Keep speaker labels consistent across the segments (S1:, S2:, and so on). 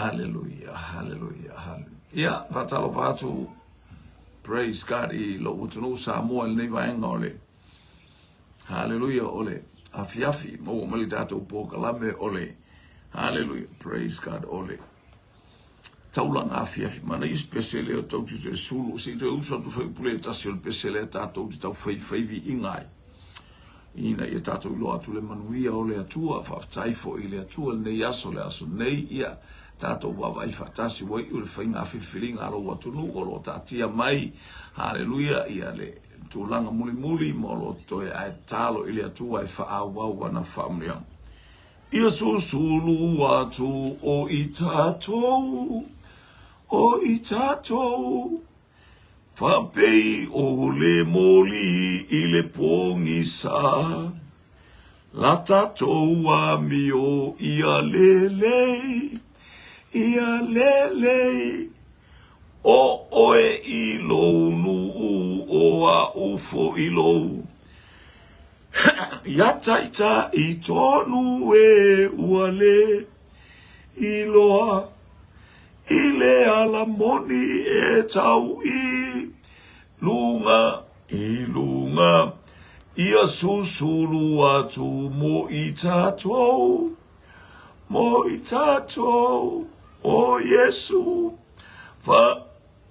S1: Haleluia, haleluia, haleluia. Ia, faatalofa atu, praise God, i lou atunuu Samoa i lenei vaega o le Haleluia, o le afiafi, maua mai le tatou polokalame o le Haleluia, praise God, o le taulaga afiafi. Manaia se pese lea o tau te sulu, se i toe uso atu fai upu le tasi o le pese lea tatou te tau faifai viiga ai. Ina ia tatou iloa atu le manuia o le Atua, faafetai foi i le Atua lenei aso, le aso nei, ia tatou vaavaai faatasi ua iu le faiga filifiliga a lou atunuu o lo o taatia mai, haleluia, ia le tulaga mulimuli ma o lo o totoe ae tatalo i le Atua e faaauau ana faamanuiaga. Ia susulu atu o i tatou, o i tatou, faapei o le moli i le pogisa, la tatou amio ia lelei, ia lelei, o oe i lou nuu o a'u foi lou. Ia taitai tonu e ua le iloa i le ala moni e tau i luga, i luga, ia susulu atu mo i tatou, mo i tatou, o Iesu, fa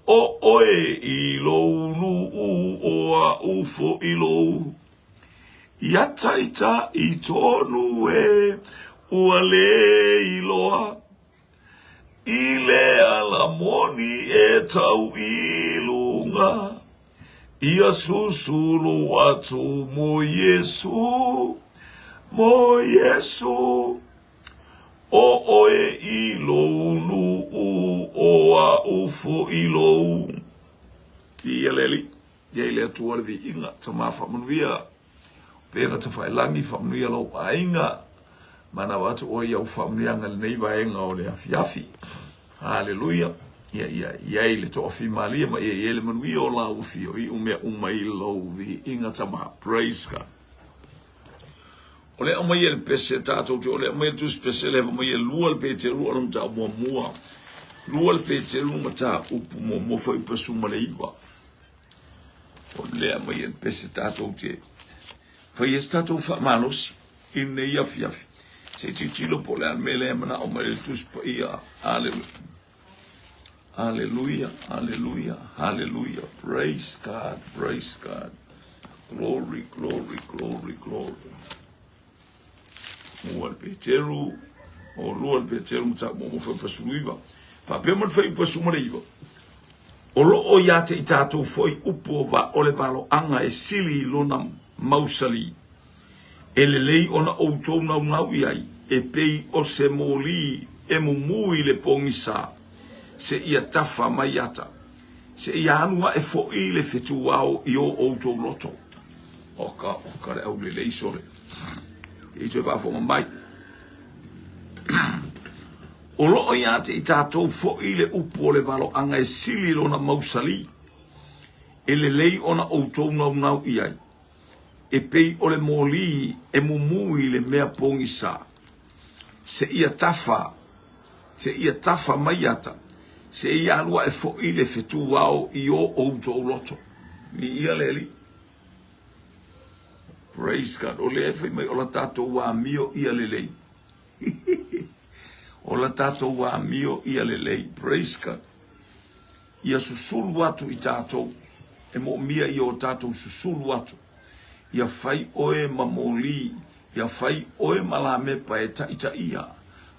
S1: o oe i lou nuu o a'u foi lou. Ia taitai tonu e ua le iloa i le ala moni e tau i luga. Ia susulu atu mo Iesu, mo Iesu, o oe i lou nuu o a'u foi lou. Ia le Alii. Ia i le Atua le viiga, Tama faamanuia, Upega Tafailagi, faamanuia lou aiga, manava atu oe i au faamanuiaga i lenei vaega o le afiafi. Haleluia. Ia ia i ai le toafimalie ma ia i ai le manuia o lau afio i mea uma i lou viiga Tama. Praise God. O le aumai e le pese tatou te o le aumai e le tusi pese le mai e lua le Peteru o le mataupu muamua. Lua le Peteru mataupu muamua foi pasu ma le iva. O lea mai e pese tatou te fai ai se tatou faamalosi i lenei afiafi. Se i tilotilo po o le a le mea lea e manao mai ai le Tusi Paia. Aleluia. Aleluia, aleluia, aleluia. Praise God, praise God. Glory, glory, glory, glory. Mua le Peteru, o lua le Peteru mataupu muamua fuaiupu 19. Faapea ma le fuaiupu 19, o lo o ia te i tatou foi upu o, va, o le valoaga e sili i lona mausali, e lelei ona outou naunau i ai, e pei o se moli e mumu i le pogisa, seia tafa mai ata, seia alu ae foi le fetuao i o outou loto. Oka, oka le aulelei sole. Te i toe faafofoga mai. O lo o ia te i tatou foi le upu o le valoaga e sili lona mausali, e lelei ona outou naunau i ai, e pei o le moli e mumu i le mea pogisa, seia tafa, seia tafa mai ata, seia alu ae foi le fetuao i o outou loto. Viia le Alii. Praise God. O lea e fai mai o la tatou amio ia lelei. O la tatou amio ia lelei. Praise God. Ia susulu atu i tatou. E moomia ia o tatou susulu atu. Ia fai oe ma moli. Ia fai oe ma lamepa e taitaia.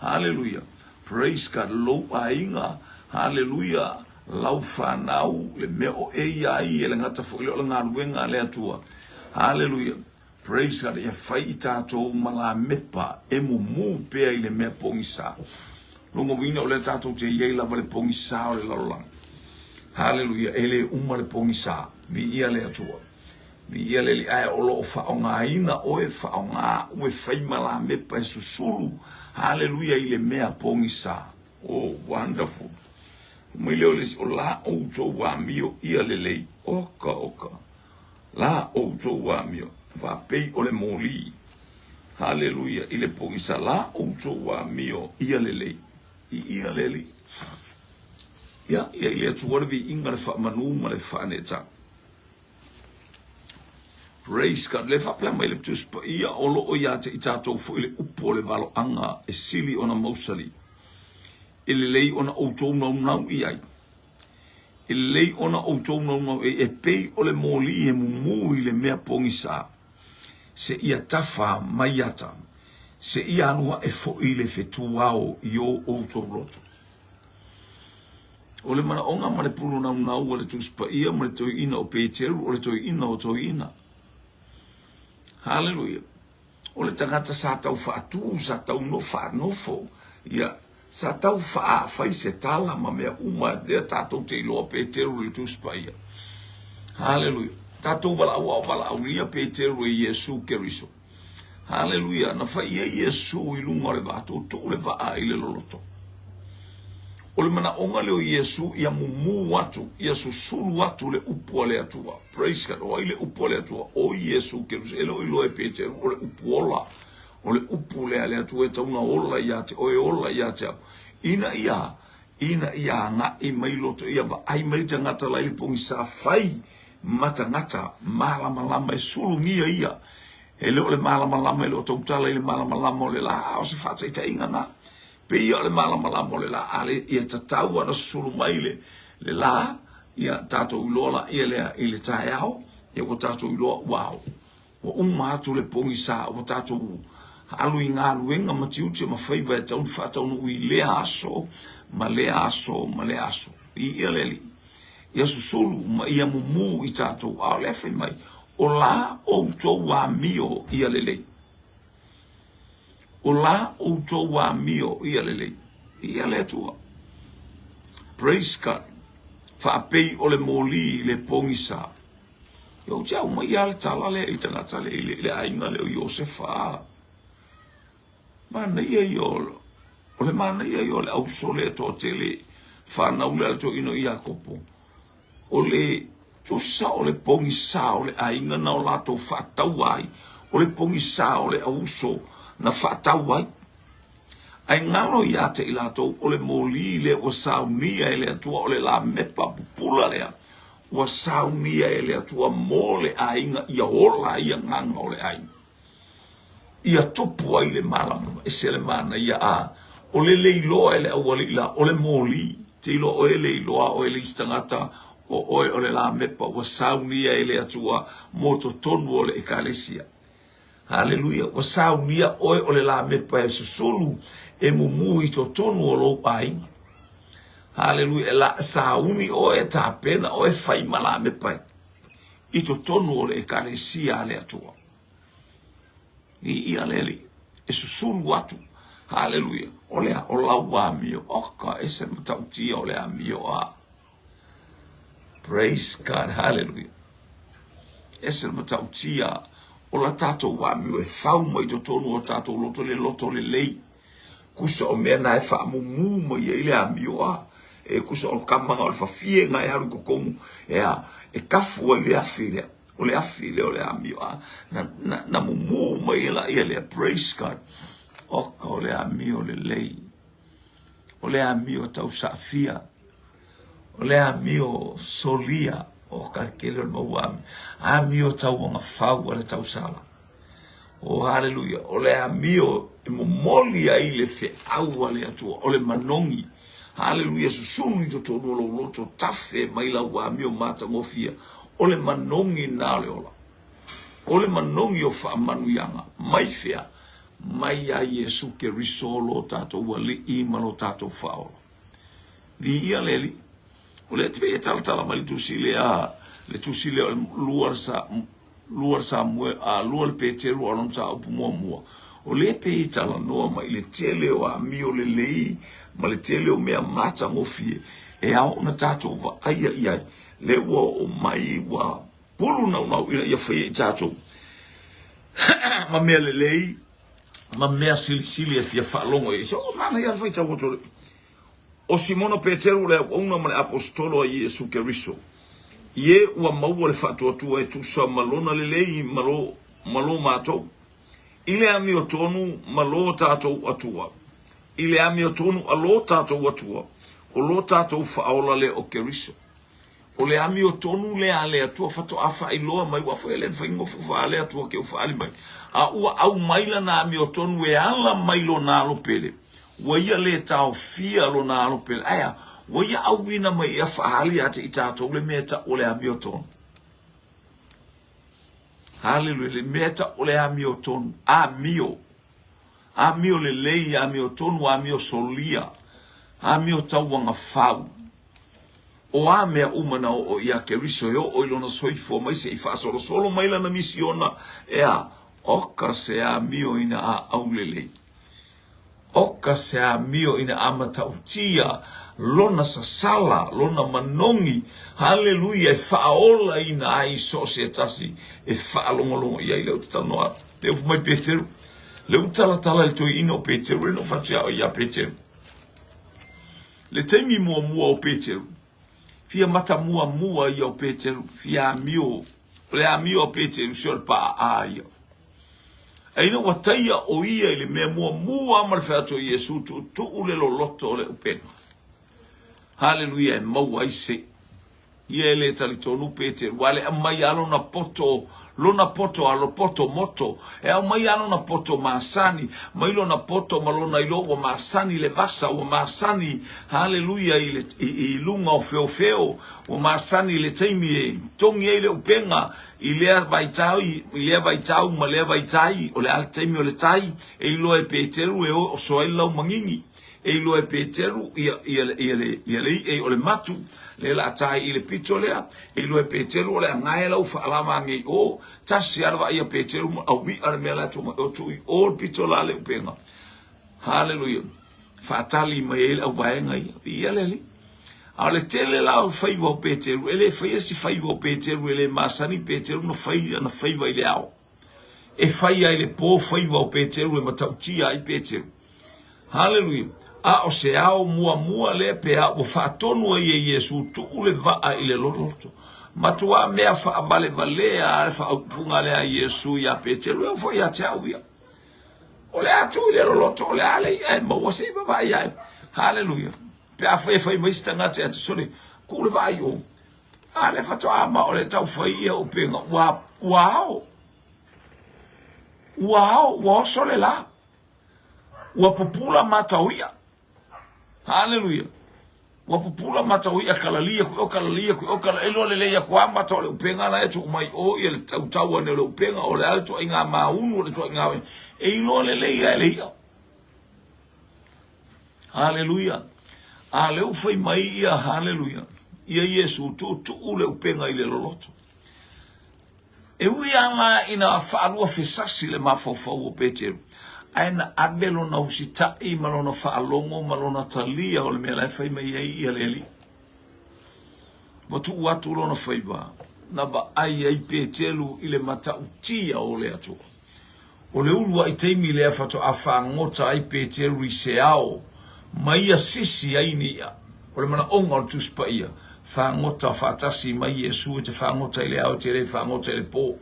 S1: Haleluia. Praise God. Lou aiga. Haleluia. Lau fanau, le mea o e ia ai, e le gata foi lea o le galuega a le Atua. Haleluia. Praise God. Ia fai i tatou ma lamepa e mumu pea i le mea pogisa. Lona uiga o lea tatou te i ai lava le pogisa o le lalolagi. Haleluia. E le uma le pogisa. Viia le Atua. Viia le Alii. Ae o lo o faaaogaina oe, faaaoga au e fai ma lamepa e susulu. Haleluia i le mea pogisa. Oh, wonderful. Mai lea o le isi, o la outou amio ia lelei. Oka, oka. La outou amio. Faapei o le moli. Haleluia. I le pogisa, la outou amio ia lelei. Viia le Alii. Ia, ia i le Atua le viiga, le faamanu ma le faaneetaga. Praise God. Le faapea mai le Tusi Paia, o lo o ia te i tatou foi le upu o le valoaga e sili ona mausali. E lelei ona outou naunau i ai. E lelei ona outou naunau i ai, e pei o le moli e mumu i le mea pogisa, seia tafa mai ata, seia alu ae foi le fetuao i o outou loto. O le manaoga ma le pulu naunau a le Tusi Paia ma le Toeaina o Peteru, o le Toeaina o Toeaina. Haleluia! O le tagata sa tau faatu, sa tau faanofo, ia, sa tau faafai se tala ma mea uma, lea tatou te iloa Peteru i le Tusi Paia. Haleluia! Tatou valaau a o valaaulia Peteru e Iesu Keriso. Haleluia! Na fai ai Iesu i luga o le vaa, tuutuu le vaa i le loloto. O le manaoga lea o Iesu ia mumu atu, ia susulu atu le upu a le Atua. Praise God. O ai le upu a le Atua? O Iesu Keriso. E le o iloa e Peteru, o le upu ola. O le upu lea a le Atua e tatau ona ola ia te oe, ola ia te au. Ina ia, ina ia agai mai loto, ia vaai mai tagata la i le pogisa fai ma tagata malamalama e sulugia ia. E le o le malamalama, e le o tautala i le malamalama o le la, a o se faataitaiga na. Pei ia o le malamalama o le la, a le, ia tatau ona susulu mai le, le la, ia tatou iloa laia lea i le taeao, ia ua tatou iloa ua ao. Ua uma atu le pogisa, ua tatou alu i galuega ma tiute ma faiva e tatau ona faataunuu i lea aso ma lea aso ma lea aso. Viia le Alii. Ia susulu ma ia mumu i tatou, a o lea fai mai, o la outou amio ia lelei. O la outou amio ia lelei. Viia le Atua. Praise God. Faapei o le moli i le pogisa. Ia ou te aumaia lava le tala lea i le tagata lea i le aiga lea o Iosefa. Manaia ia o, o le manaia ia o le auso lea e toatele fanau lea a le toeaina o Iakopo. O le tusa o le pogisa o le aiga na o latou faataua ai, o le pogisa o le auso na faatau ai. Ae galo ia te i latou o le moli lea ua saunia e le Atua, o le lamepa pupula lea ua saunia e le Atua mo le aiga ia ola ai agaga o le aiga. Ia tupu ai le malamalama, ese le manaia a o le leiloa e le aualii la, o le moli, te iloa oe leiloa oe le isi tagata, o oe o le lamepa ua saunia e le Atua mo totonu o le Ekalesia. Haleluia! Ua saunia oe o le lamepa e susulu e mumu i totonu o lou aiga. Haleluia! E la, sauni oe, e tapena oe, fai ma lamepa i totonu o le Ekalesia a le Atua. Viia le Alii, e susulu atu. Haleluia! O le a? O lau amio. Oka, ese matautia o le amio a. Praise God, hallelujah. Ese le matautia o la tatou amio e fau mai totonu o tatou loto le loto lelei. Kusa o mea na e faamumu mai ai le amio a. E kusa o kamaga o le fafie na e alu i totonu e a, e kafu ai le afi lea. O le afi lea o le amio a. Na, na, na mumu mai e la ia lea. Praise God. Oka o le amio lelei. O le amio tausaafia. O le amio solia o ka tele o le mau amio. Amio tauagafau a le tausala. O haleluia. O le amio e momoli ai le feau a le Atua. O le manogi. Haleluia. Susunu i totonu o lou loto. Tafe mai lau amio matagofie. O le manogi na o le ola. O le manogi o faamanuiaga. Mai fea? Mai ia Iesu Keriso lo tatou Alii ma lo tatou Faaola. Viia le Alii. O lea te pei e talatala mai le tusi lea, le tusi lea o le lua sa, lua Samuel, a lua le Peteru a lona mataupu muamua. O lea pei e talanoa mai i le tele o amio lelei ma le tele o mea matagofie e ao ona tatou vaaia i ai. Lea ua oo mai ua pulu naunau ina ia faia i tatou ma mea lelei ma mea silisili e fia faalogo i ai. So, manaia le faitau atu o le O Simona Peteru le auauna ma le Aposetolo a Iesu Keriso, i e ua maua le faatuatua e tusa ma lona lelei ma lo, ma lo matou, i le amiotonu ma lo tatou Atua. I le amiotonu a lo tatou Atua, o lo tatou Faaola lea o Keriso. O le amiotonu lea a le Atua faatoa faailoa mai, ua foi e le faigofo faa le Atua ke u faali mai, a ua aumai lana amiotonu e ala mai lona Alo Pele, ua ia le taofia lona Alo Pele. Ae a? Ua ia auina mai ia faali ia te i tatou le mea e tau o le amiotonu. Haleluia, le mea e tau o le amiotonu, amio. Amio lelei, amio tonu, amio solia, amio tauagafau. O a mea uma na oo iā Keriso e oo i lona soifua mai se i faasolosolo mai lana misiona, ea, oka se amio ina aau lelei. Oka se amio ina a matautia lona sasala, lona manogi, haleluia, e faaolaina ai so o se tasi e faalogologo i ai. Lea ou te talanoa atu, lea ua fai mai Peteru, lea ua talatala i le toeaina o Peteru, lea na ou fai atu ia Peteru. Le taimi muamua o Peteru, fia matamua mua ia o Peteru, fia amio, o le amio a Peteru, se o le paa ia. Ae ina ua taia o ia i le mea muamua ma le fai atu o Iesu, tuutuu le loloto o le upega. Haleluia, e maua ai se Ia e le talitonu Peteru, ua le aumai lava lona poto, lona poto alo poto moto, e aumai lava lona poto masani, mai lona poto ma lona iloa ua masani le vasa, ua masani, haleluia, i, le, i, i luga o feofeo, ua masani i le taimi e togi ai le upega, i lea vaitau, i lea vaitau ma lea vaitai, o le a le taimi o le tai, e iloa e Peteru e oso ai le laumagigi. E iloa e Peteru ia, ia, ia, le, ia le iʻa o le matu, lea la tai i le pito lea, e iloa e Peteru o le agae lau faalava age i o, tasi a le vaai a Peteru ma au iʻa le mea la tuu mai o tuu i o le pito la le upega. Haleluia. Faatali mai ai le auvaega ia. Viia le Alii. A o le tele la o faiva o Peteru, e le faia se faiva o Peteru, e le masani Peteru na fai ana faiva i le ao. E fai ai le po faiva o Peteru e matautia ai Peteru. Haleluia! A o se ao muamua lea pe a ua faatonu ai e Iesu tuu le vaa i le loloto. Matuā mea faavalevalea a le faaupuga lea a Iesu iā Peteru, e oo foi ia te au ia. O le a tuu i le loloto, o le a le i'a e maua se i vavaai ae. Haleluia! Pe afai e fai mai se tagata ia te sole, tuu le vaa i o. A lea faatoa ma o le tau fai ia upega, ua, ua ao. Ua ao, ua oso le la. Ua pupula mata o iʻa. Haleluia. Ua pupula mata o iʻa kalalia ku o kalalia ku o kala e loa lelei aku a mata o le upega la e tuu mai o ia le tautau ane o le upega o le a le tuaiga maunu o le tuaiga e iloa lelei a e le iʻa. Haleluia. A lea ua fai mai ia haleluia. Ia Iesu tuutuu le upega i le loloto. E ui lava la ina faaluafesasi le mafaufau o Peteru, ae na ave lona usitai ma lona faalogo ma lona talia o le mea la e fai mai ai ia le Alii. Ua tuu atu lona faiva, na vaai ai Peteru i le matautia o le Atua. O le uluai taimi lea faatoa fagota ai Peteru i se ao ma ia sisi ai ni iʻa. O le manaʻoga o le Tusi Paia, fagota faatasi mai Iesu e te fagota i le ao e te le fagota i le pō.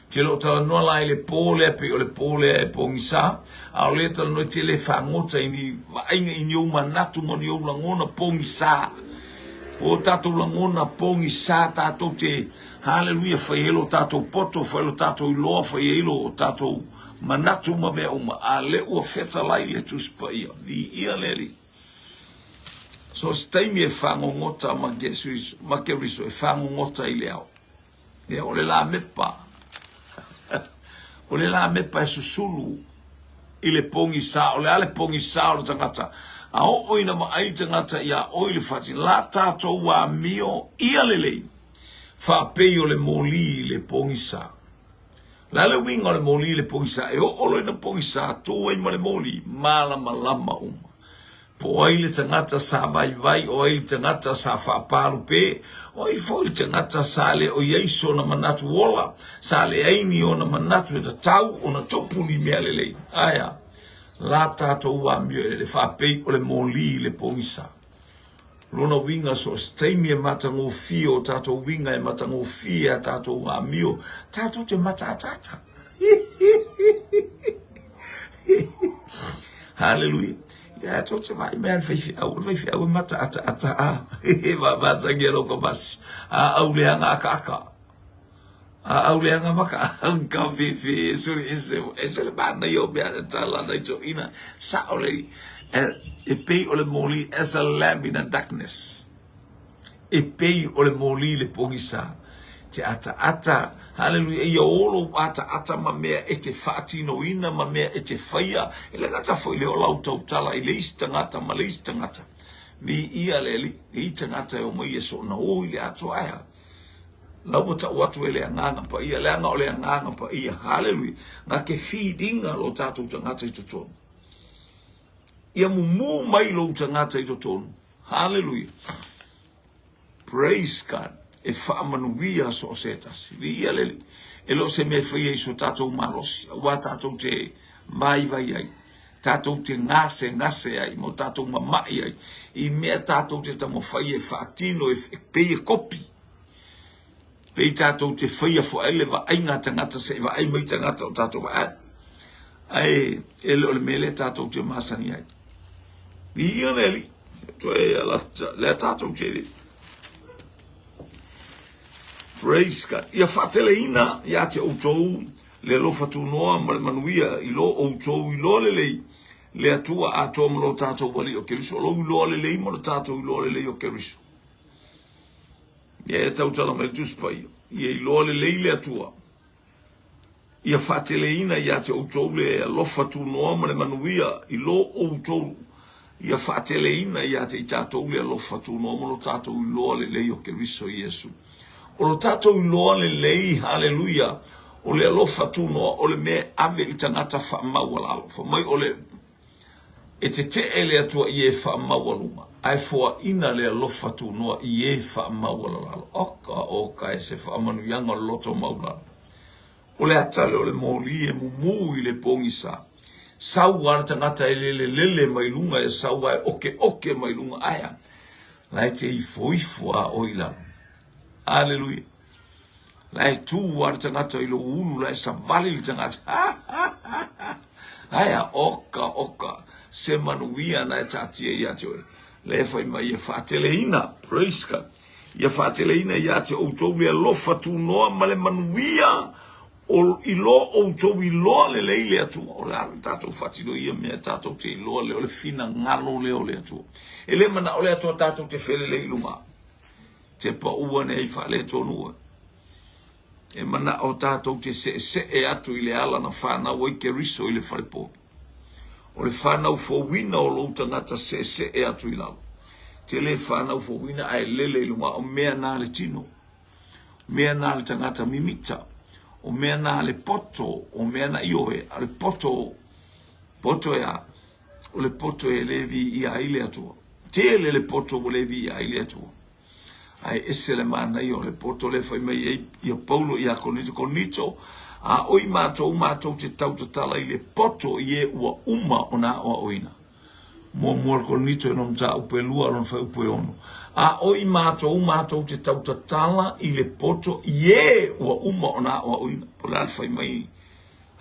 S1: Te le o talanoa la i le pō lea pei o le pō lea e pogisa, a o lea e talanoa e te le fagota i ni vaaiga i ni ou manatu ma ni ou lagona pogisa. O tatou lagona pogisa tatou te Haleluia, fai ai lo tatou poto, fai lo tatou iloa, fai ai lo tatou manatu ma mea uma, a lea ua fetalai le Tusi Paia. Viia le Alii. So se taimi e fagogota ma Keriso, ma Keriso e fagogota i le ao. Ia, o le lamepa. o le lamepa e susulu i le pogisa, o le a le pogisa o le tagata. A oo ina vaai le tagata iā oe i le fati, la tatou amio ia lelei. Faapei o le moli i le pogisa. O le a le uiga o le moli i le pogisa? E oo loa ina pogisa, tu ai ma le moli, malamalama uma. Po o ai le tagata sa vaivai, o ai le tagata sa faapalupe, o ai foi le tagata sa le o i ai sona manatu ola, sa leai ni ona manatu e tatau ona tupu ni mea lelei. Ae a? La tatou amio e lele faapei o le moli i le pogisa. Lona uiga so o se taimi e matagofie o tatou uiga e matagofie a tatou amio, tatou te mataataata. Haleluia. Ia tou te vaai mai a le faifeau, o le faifeau e mataataata a. Masani e lou kamasi. A au leaga akaaka. A au leaga maka ka fefe ese le ese ese le manaia o mea tala nai toeaiina. Sao lelei e pei o le moli as a lamb in a darkness. E pei o le moli i le pogisa, te ataata, haleluia, ia o lou ataata ma mea e te faatinoina ma mea e te faia, e le gata foi lea o lau tautala i le isi tagata ma le isi tagata. Viia le Alii, e i tagata e omai e soona o i le atoa ae a? La ua tau atu e le Agaga Paia, leaga o le Agaga Paia, haleluia, na te feed-ina lo tatou tagata i totonu. Ia mumu mai lou tagata i totonu. Haleluia. Praise God. E faamanuia so o se tasi. Viia le Alii. E le o se mea e faia i so tatou malosi, aua tatou te vaivai ai, tatou te gasegase ai, ma o tatou mama'i ai, i mea tatou te taumafai e faatino e pei e kopi. Pei tatou te faia foi ai le vaaiga a tagata se i vaai mai tagata o tatou vaai. Ae e le o le mea lea tatou te masani ai. Viia le Alii. Toe ala lea tatou te le. Praise God. Ia faateleina ia te outou le alofa tunoa ma le manuia i lo outou iloa lelei le Atua atoa ma lo tatou Alii o Keriso. O lou iloa lelei ma lo tatou iloa lelei o Keriso. Ia e tautala mai le Tusi Paia, ia iloa lelei le Atua, ia faateleina ia te outou le alofa tunoa ma le manuia i lo outou, ia faateleina ia te i tatou le alofa tunoa ma lo tatou iloa lelei o Keriso Iesu. O lo tatou iloa lelei, haleluia, o le alofa tunoa, o le mea e ave i tagata faamaualalo. Fai mai o le E tetee le Atua i e faamaualuga, ae foaina le alofa tunoa i e faamaualalalo. Oka, oka, e se faamanuiaga o le loto maualalo. O le ata lea o le moli e mumu i le pogisa. Sau lava le tagata e lelelele mai luga, e sau lava e okeoke mai luga, ae a? La e te ifoifo lava oe i lalo. Aleluia. La e tu lava le tagata i lou ulu, la e savali le tagata. Ae a, oka, oka, se manuia na e taatia ia te oe. Lea e fai mai ia faateleina, praise God, ia faateleina ia te outou le alofa tunoa ma le manuia o i lo outou iloa lelei le Atua. O le a le tatou faatino ia mea tatou te iloa lea o le finagalo lea o le Atua. E le manao le Atua tatou te felelei i luga. Te pau ane ai faaletonu oe. E manao tatou te seesee atu i le ala na fanau ai Keriso i le falepovi. O le fanau fouina o lou tagata seesee atu i lalo. Te le fanau fouina ae lele i luga o mea na le tino. Mea na le tagata mimita. O mea na le poto. O mea na ioe. A le poto, poto e a. O le poto e le viia ai le Atua. Tele le poto ua le viia ai le Atua. Ae ese le manaia o le poto lea fai mai ai ia Paulo ia Korinito, Korinito, a oi matou, matou te tautatala i le poto i e ua uma ona aoaoina. Muamua le Korinito e lona mataupu e lua, lona fuaiupu e ono. A oi matou, matou te tautatala i le poto i e ua uma ona aoaoina. Po o le a le fai mai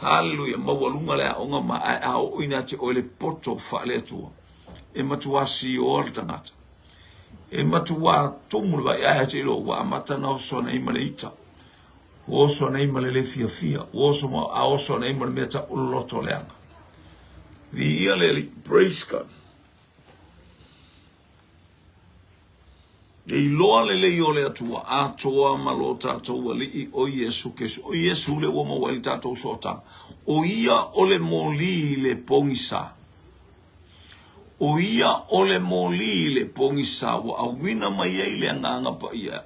S1: Haleluia, maualuga le aoga ma ae a oo ina te oe le poto faale-Atua, e matuā sioa le tagata. E matuā tumu le vai ae te iloa ua amata na oso nei ma le ita. Ua oso nei ma le le fiafia, ua oso ma, a oso nei ma le mea tauloloto leaga. Viia le Alii, praise God. E iloa lelei o le Atua atoa ma lo tatou Alii o Iesu Keriso. O Iesu lea ua maua ai le tatou sootaga. O ia o le moli i le pogisa. O ia o le moli i le pogisa ua auina mai ai le Agaga Paia.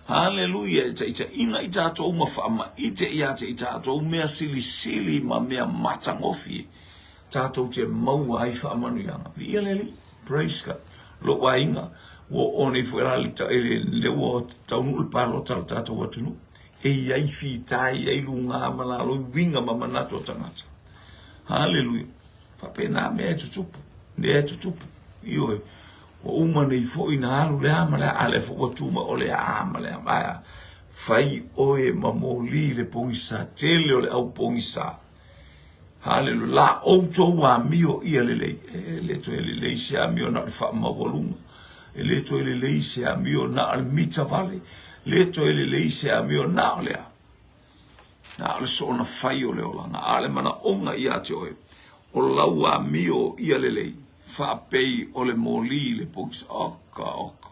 S1: Haleluia! E taitaiina i tatou ma faamaite ia te i tatou mea silisili ma mea matagofie tatou te maua ai faamanuiaga. Viia le Alii. Praise God. Lou aiga, ua oo nei foi la le, le ua taunuu le palota a le tatou atunuu. E i ai fita, e i ai luga ma lalo, i uiga ma manatu o tagata. Haleluia. Faapena mea e tutupu, mea e tutupu. Ioe, ua uma nei foi na alu le a ma le a, a lea foi ua tu mai o le a ma le a. Ae fai oe ma moli le pogisa, tele o le au pogisa. Haleluia. La outou amio ia lelei. E le toe lelei se amio na o le faamaualuga. E le toe lelei se amio na o le mita vale. Le toe lelei se amio na o le a. Na o le soona fai o le olaga. A o le manaoga ia te oe, o lau amio ia lelei, faapei o le moli i le pogisa. Oka, oka.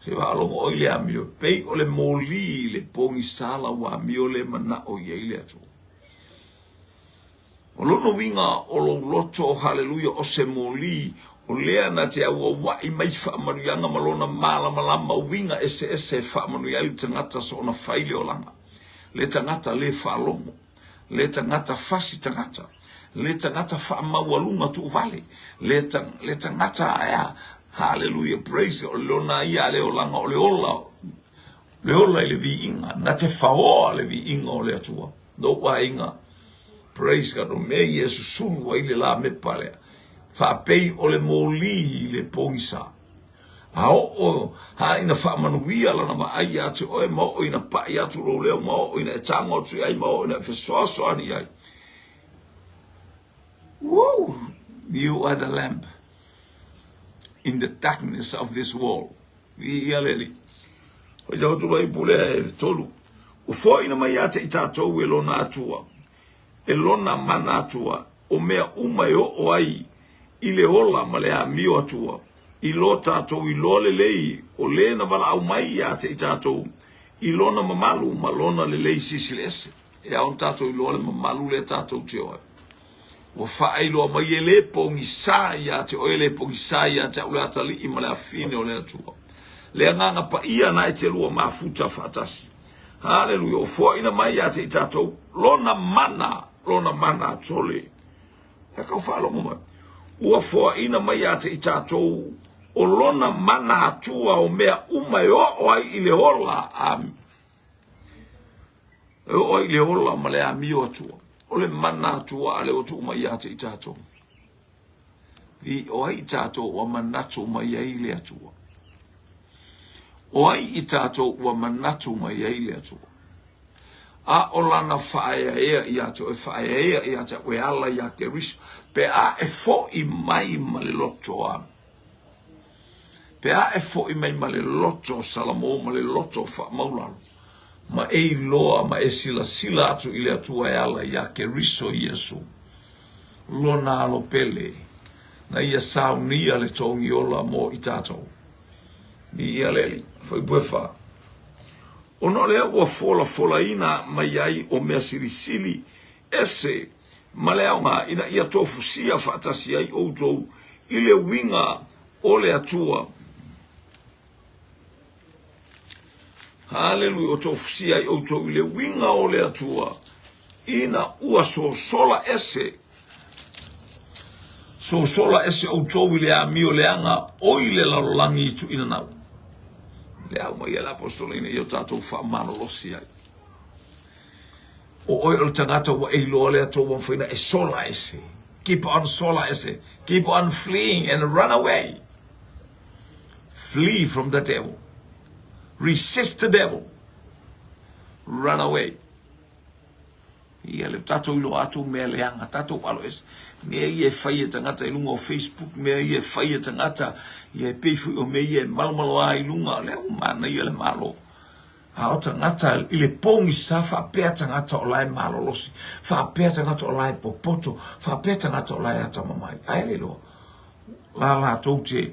S1: Se faalogo oi le amio, pei o le moli i le pogisa lau amio le manao i ai le Atua. O lona uiga o lou loto, haleluia, o se moli, o lea na te auaua'i mai faamanuiaga ma lona malamalama uiga eseese e faamanuia ai le tagata soona fai le olaga, le tagata le faalogo, le tagata fasi tagata, le tagata faamaualuga tuuvale, le, le tagata aea, haleluia, praise, o lona ia le olaga o le ola, Le ola i le viiga, na te faoa le viiga o le Atua. Lou aiga, praise God, o mea ia e susulu ai le lamepa lea, faapei o le moli i le pogisa. A oo ha ina faamanuia lana vaai ia te oe, ma oo ina pai atu lou leo, ma oo ina e tago atu i ai, ma oo ina e fesoasoani i ai. Woo! You are the lamp in the darkness of this world. Viia le Alii. Hoi tau atu mai pulea e tolu. Ua foaina mai ia te i tatou e lona Atua, e lona mana Atua, o mea uma e oo ai i le ola ma le amio Atua, i lo tatou iloa lelei o le na valaau mai ia te i tatou i lona mamalu ma lona lelei silisili ese. E ao ona tatou iloa le mamalu lea tatou te o ai. Ua faailoa mai e le pogisa ia te oe, le pogisa ia te au le atalii ma le afine o le Atua. Le agaga paia na e te lua mafuta faatasi. Haleluia, ua foaina mai ia te i tatou lona mana, lona mana atole. E kau faalogo mai. Ua foaina mai ia te i tatou o lona mana atua o mea uma e oo ai i le ola. Amen. E oo ai i le ola ma le amio Atua. O le mana Atua a lea ua tuu mai ia te i tatou. Vi, o ai i tatou ua manatu mai ai le Atua? O ai i tatou ua manatu mai ai le Atua? A o lana faaeaea ia te oe, faaeaea ia te au e ala ia Keriso, pe a e fo'i mai ma le loto a Pe a e fo'i mai ma le loto o Salamo ma le loto faamaulalo, ma e iloa ma e silasila atu i le Atua e ala iā Keriso Iesu, Lona alo pele, na Ia saunia le togi ola mo i tatou. Viia le Alii. Fuaiupu e fa. Ona o lea ua folafolaina mai ai o mea silisili ese ma le aoga ina ia tofusia faatasi ai outou i le uiga o le Atua. Haleluia, o tofusia ai outou i le uiga o le Atua, ina ua sosola ese, sosola ese outou i le amio leaga o i le lalolagi i tuuina nau. Le au mai e le apostolo ina ia o tatou faamalolosi ai. O oe o le tagata ua e iloa le Atua ua mafai ona e sola ese. Keep on sola ese. Keep on fleeing and run away. Flee from the devil. Resist the devil. Run away. Ia le tatou iloa atu mea leaga, tatou alo ese. Mea ia e fai e tagata i luga o Facebook, mea ia e fai e tagata, ia e pei foi o mea ia e malomaloa i luga, lea ua manaia le Malo. A o tagata i le pogisa faapea tagata o la e malolosi, faapea tagata o la e popoto, faapea tagata o la e atamamai. Ae le iloa, la latou te,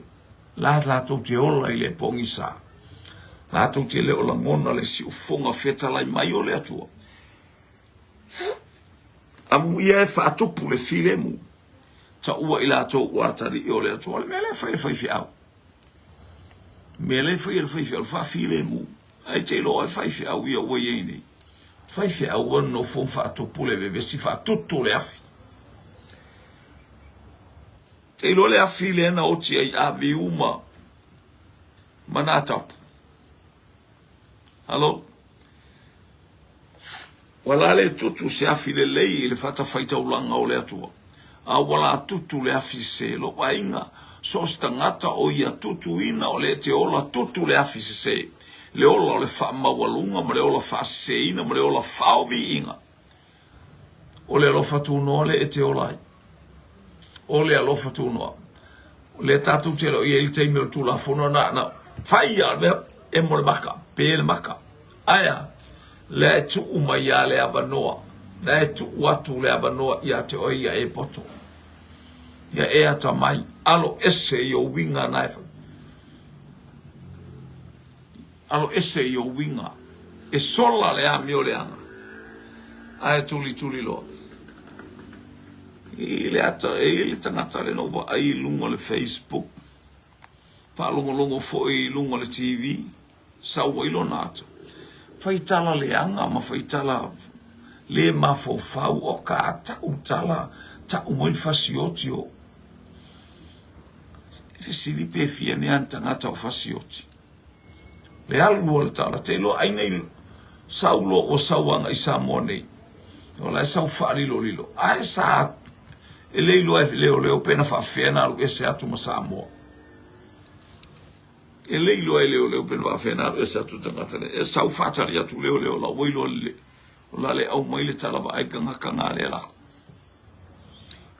S1: la latou te ola i le pogisa. Latou te le o lagona le siufofoga fetalai mai o le Atua. Amuia e faatupu le filemu, taua i latou ua atalii o le Atua. O le mea lea e fai e le faifeau. Mea lea e fai e le faifeau, o le faafilemu. Ae te iloa e faifeau ia ua i ai nei. Faifeau ua nofo faatupu le vevesi, faatutu le afi. Te iloa le afi lea na oti ai Aviu ma, ma Natapu. Halo? Ua la le tutu se afi lelei i le fatafaitaulaga o le Atua, a ua la tutu le afi sese. Lou aiga, so o se tagata o ia tutuina o le te ola tutu le afi sese, le ola o le faamaualuga ma le ola faaseseina ma le ola faoviiga. O le alofa tunoa lea e te ola ai. O le alofa tunoa. O lea tatou te le o i ai i le taimi o le Tulafono na, na fai lava le mea, emo le maka, pe le maka. Ae a? Lea e tuu mai lava le avanoa, lea e tuu atu le avanoa ia te oe ia e poto, ia e atamai, alo ese i ou uiga na e fai. Alo ese i ou uiga, e sola le amioleaga, ae tulituli loa. I le ata, e i ai le tagata lea na ou vaai i luga o le Facebook, faalogologo foi i luga o le TV, sau ai lona ata. Fai tala leaga ma fai tala le mafaufau, o ka tau tala, tau mai le fasioti o. Fesili pe fia nea ni tagata o fasioti. Le alu o le tala, te iloa ai nei sau loa ua sau agai i Samoa nei. O la e sau faalilolilo. Ae sa e le iloa e leoleo pe na faafefea na alu ese atu ma Samoa. E le iloa e leoleo pe na faafefea na alu ese atu le tagata lea. E sau faatali atu leoleo la ua iloa lelei. O la le aumai le tala vaai tagata na lea la.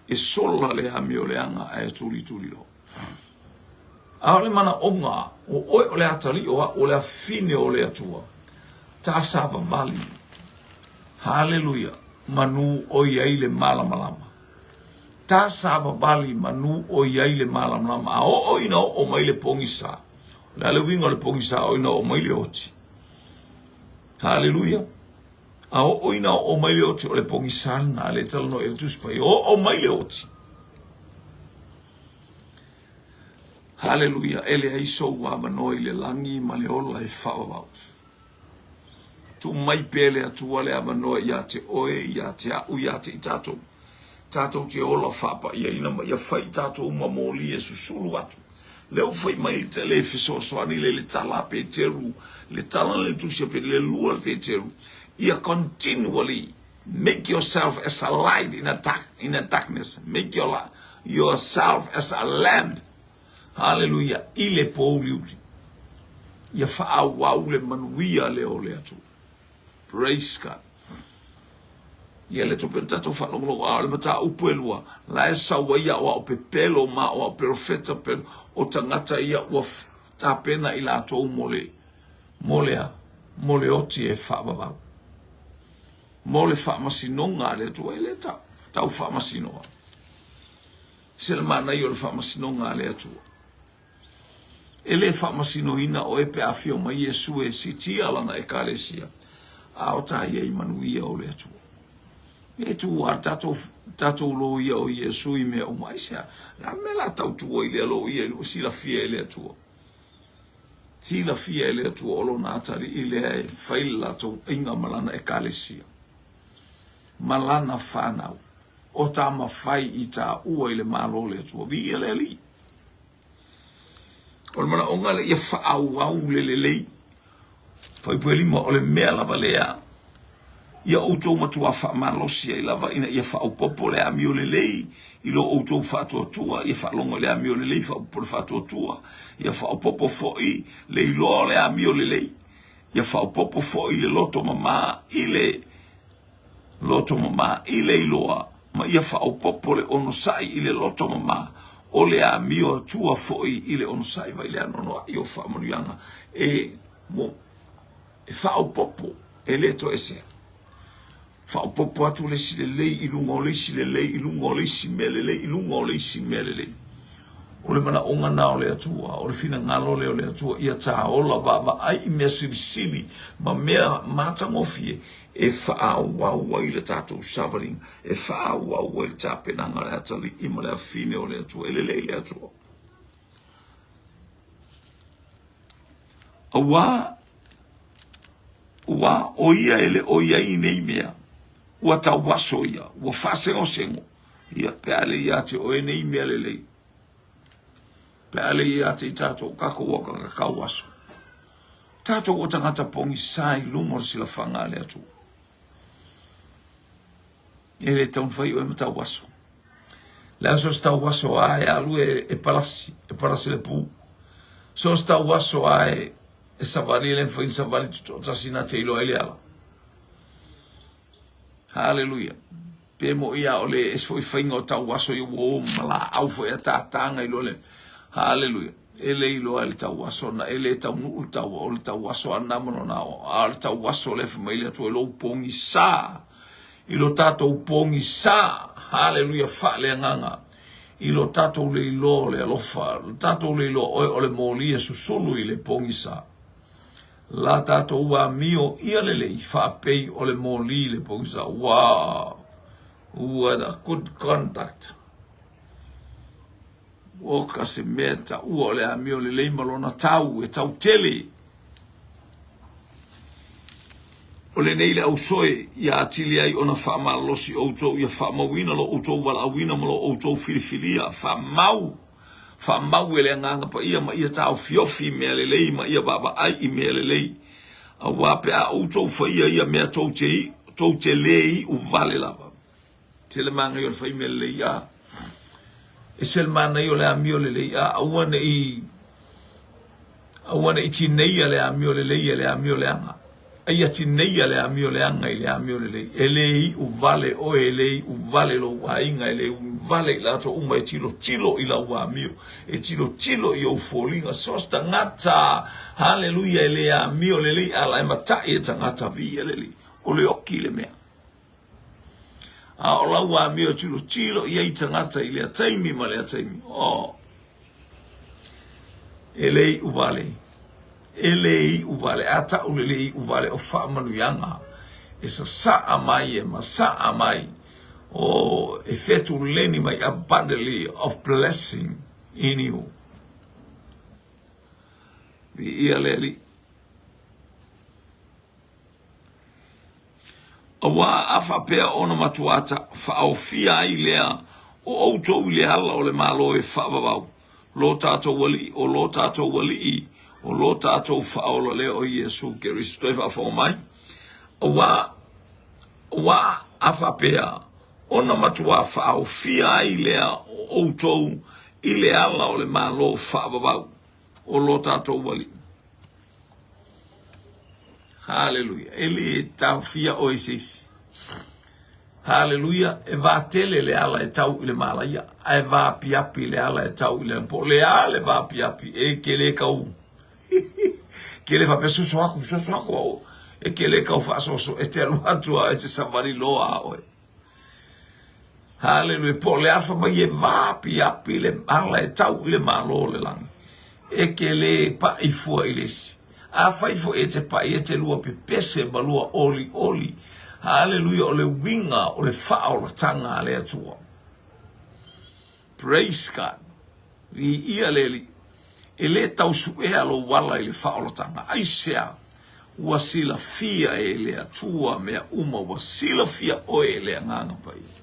S1: E sola le amioleaga ae tulituli loa. A o le manaoga, o oe o le atalii o au, o le afine o le Atua. Ta savavali. Haleluia. Manu o i ai le malamalama. Ta savavali manu o i ai le malamalama. A oo ina oo mai le pogisa. O le a le uiga o le pogisa oo ina oo mai le oti. Haleluia. A oo ina oo mai le oti o le pogisa lena le talanoa i le Tusi Paia. Oo mai le oti. Haleluia, e leai sou avanoa i le lagi ma le ola e faavavau. Tuu mai pea le Atua le avanoa ia te oe, ia te a'u, ia te i tatou. Tatou te ola faapaiaina ma ia fai i tatou uma moli e susulu atu. Lea ua fai mai te le fesoasoani le le tala a Peteru, le tala le tusi a Peteru, le lua le Peteru, ia continually Make yourself as a light in a, dark, in a darkness. Make your, yourself as a lamp. Hallelujah. I le pōuliuli. Ia faaauau le manuia lea o le Atua. Praise God. Ia le tope tatou faalogologo a o le mataupu e lua, la e sau ai ao ao pepelo ma ao ao perofeta pelo o tagata ia ua tapena i latou mo le mo le a mo le oti e faavavau. Mo le faamasinoga a le Atua, e le tau faamasinoa. Se le manaia o le faamasinoga a le Atua. E le faamasinoina oe pe afio mai Iesu e sitia lana ekalesia, a o ta ia i manuia o le Atua. E tu a tatou tatou loia o Iesu i mea uma. Aisea? La mea la tau tua i lea loia i le silafia e le Atua. Silafia e le Atua o lona atalii lea e fai le latou aiga ma lana ekalesia, ma lana fanau, o tamafai i taua i le Malo o le Atua. Viia le Alii! O le manaoga lea ia faaauau le lelei. Fuaiupu 5, o le mea lava lea ia outou matuā faamalosi ai lava ina ia faaopoopo le amio lelei i lo outou faatuatua, ia faalogo i le amio lelei, faaopoopo le faatuatua, ia faaopoopo foi le iloa o le amio lelei, ia faaopoopo foi le loto mamā i le loto mamā i le iloa, ma ia faaopoopo le onosai i le loto mamā, o le amio atua foi i le onosai vai le anoanoai o faamanuiaga e mo e faaopoopo, e le toesea. Faaopoopo atu le isi lelei i luga o le isi lelei i luga o le isi mea lelei i luga o le isi mea lelei. O le manaoga na o le Atua, o le finagalo lea o le Atua, ia tāola vaavaai i mea silisili ma mea matagofie e faaauau ai le tatou savaliga, e faaauau ai le tapenaga a le atalii ma le afine o le Atua. E lelei le Atua. Auā, ua o ia e le o i ai i nei mea, ua tauaso ia, ua faasegosego, ia, pe a le ia te oe nei mea lelei, pe a le ia te i tātou, kākou o ka tauaso. Tātou o tagata pogisa i luma o le silafaga a le Atua. E le tau fai oe ma tauaso. Le aso se tauaso a e alu e, e palasi, e palasi le pu. So se tauaso a e, e savali, e le mafai savali tutoatasi na te iloa ai le ala. Haleluia. Pe moʻi a o le ese foi faiga o tauaso ia ua o ma laau foi a tātāga i loa le Haleluia. E le iloa e le tauaso na e le taunuu le tau o le tauaso a na ma lona o. A o le tauaso lea fai mai le Atua i lou pogisa i lo tatou pogisa haleluia faaleagaga i lo tatou le iloa o le alofa lo tatou le iloa oe o le moli e susulu i le pogisa la tatou amio ia lelei faapei o le moli i le pogisa. Wow, what a good conduct. Oka se mea taua o le amio lelei ma lona tau e tau tele. O lenei le ausoe ia atili ai ona faamalolosi outou ia faamauina lo outou valaauina ma lo outou filifilia. Faamau, faamau e le Agaga Paia ma ia taofiofi i mea lelei ma ia vaavaai i mea lelei. Aua pe a outou faia ia mea tou te, tou te lē iu vale lava. Tele manaia o le fai mea lelei a. Ese le manaia o le amio lelei a. Aua ne i aua ne i tineia le amio lelei e le amio leaga. A ia tineia le amio leaga i le amio lelei. E le iu vale oe, e le iu vale lou aiga, e le iu vale i latou uma e tilotilo i lau amio, e tilotilo i ou foliga. So se tagata, haleluia, e le amio lelei a la e matai e tagata viia le Alii. O le oki le mea. A o lau amio tilotilo i ai tagata i lea taimi ma lea taimi. Oh. E le iu vale. E le iu vale. A ta'u le le iu vale o faamanuiaga e sasaa mai e masaa mai. Oh, e fetuleni mai abundantly of blessing in you. Viia le Alii. Aua a faapea ona matua faaofia ai lea o outou i le ala o le Malo e faavavau lo tatou Alii, o lo tatou Alii, o lo tatou Faaola lea o Iesu Keriso. Toe faafofoga mai. Aua, aua a faapea ona matua faaofia ai lea o outou i le ala o le Malo faavavau o lo tatou Alii. Haleluia. E le taofia oe i se isi. Haleluia. E vatele le ala e tau i le malaia, ae vaapiapi le ala e tau i le po le a le vaapiapi e ke le kau. Ke le faapea soso aku, soso aku au. E ke le kau faasoso, e te alu atu a e te savali loa a oe. Haleluia. Po o le a fai mai e vaapiapi le ala e tau i le Malo o le lagi. E ke lē paʻi fua i le isi. Afai foi e te paʻi, e te lua pepese ma lua olioli. Haleluia. O le uiga o le faaolataga a le Atua. Praise God. Viia le Alii. E lē tau suʻea lou ala i le faaolataga. Aisea? Ua silafia e le Atua mea uma, ua silafia oe e le Agaga Paia.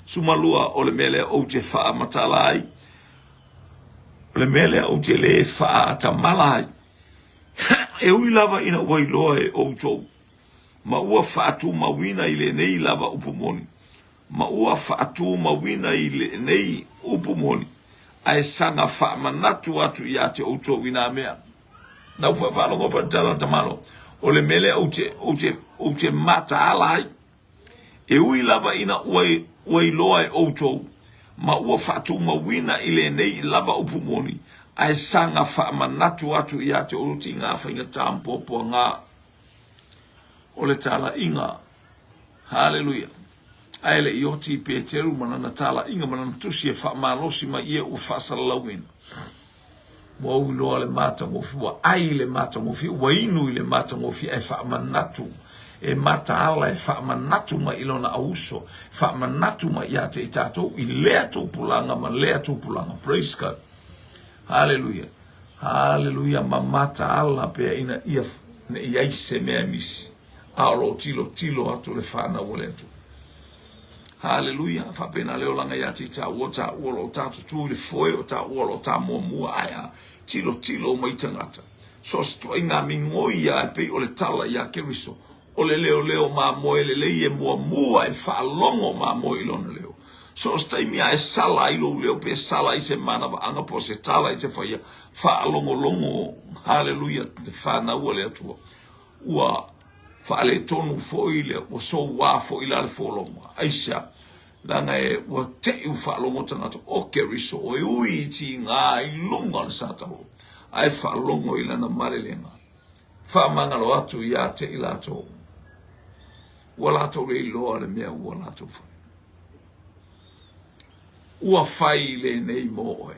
S1: Sumalua, o le mea lea ou te faamatala ai, o le mea lea ou te lē faatamala ai, e ui lava ina ua iloa e outou, ma ua faatumauina i lenei lava upu moni, ma ua faatumauina i lenei upu moni, ae saga faamanatu atu ia te outou i nā mea. Na ou faalogo foi i le tala a le tamalo, o le mea lea ou te, ou te, ou te mataala ai, e ui lava ina ua, ua iloa e outou, ma ua faatumauina i lenei lava upu moni, ae saga faamanatu atu ia te outou tigā faigata ma puapuagā o le talaiga. Haleluia! Ae le i oti i Peteru ma lana talaiga ma lana tusi e faamalosi mai ia ua faasalalauina. Ua ui loa le matagofie, ua ai le matagofie, ua inu i le matagofie ae faamanatu, e mataala e faamanatu mai i lona auuso, faamanatu mai ia te i tatou i lea tupulaga ma lea tupulaga. Praise God. Haleluia. Haleluia. Ma mataala pea ina ia ne i ai se mea e misi. A o lo o tilotilo atu le fanau a le Atua. Haleluia. Faapena le olaga ia te tāua, tāua o lo o tātou tū i le foe, o tāua o lo o tā muamua, ae a tilotilo mai tagata. So se tuaiga migoi ia e pei o le tala iā Keriso, o le leoleo mamoe lelei e muamua e faalogo mamoe i lona leo. So o se taimi a e sala ai lou leo pe sala ai se manavaaga po o se tala i te faia, faalogologo, haleluia, le fanau a le Atua. Ua. Faaletonu foi le, ua soua foi la le foloma. Aisea? Leaga e, ua te'i ua faalogo tagata o Keriso e ui i tiga i luga o le sataulo, ae faalogo i lana malelega. Faamagalo atu ia te i latou. Ua latou le iloa le mea ua latou fai. Ua fai lenei mo oe.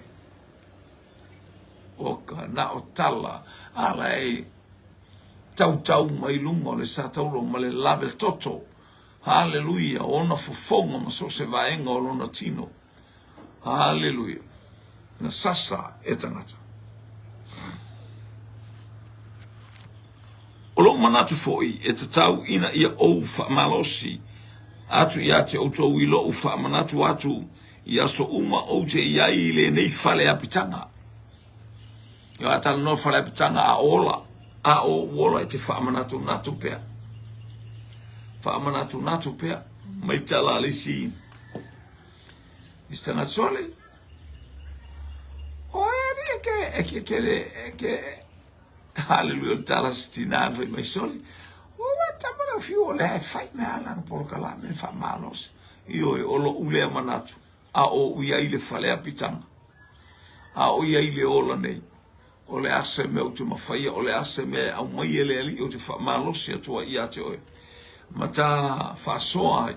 S1: O ka na o tala ala e tautau mai luga o le sataulo ma le lave toto. Haleluia, ona fofoga ma so o se vaega o lona tino. Haleluia. Na sasa e tagata. O lou manatu foi e tatau ina ia ou faamalosi atu ia te outou i lou faamanatu atu i aso uma ou te i ai i lenei fale apitaga. Ia a talanoa fale apitaga a ola, a o ou ola e te faamanatunatu pea. Faamanatunatu pea. Mai tala a le isi isi tagata sole. Oe ali e ke e ke ke le e ke Haleluia o le tala se tina na fai mai sole. O wa tama lau fiu o lea e fai mea ala na polokalame faamalosi. Ioe, o lo'u lea manatu, a o ou i ai i le fale apitaga, a o i ai i le ola nei, o le a se mea ou te mafaia, o le a se mea e aumai e le Alii ou te faamalosi atu ai ia te oe, ma ta faasoa ai,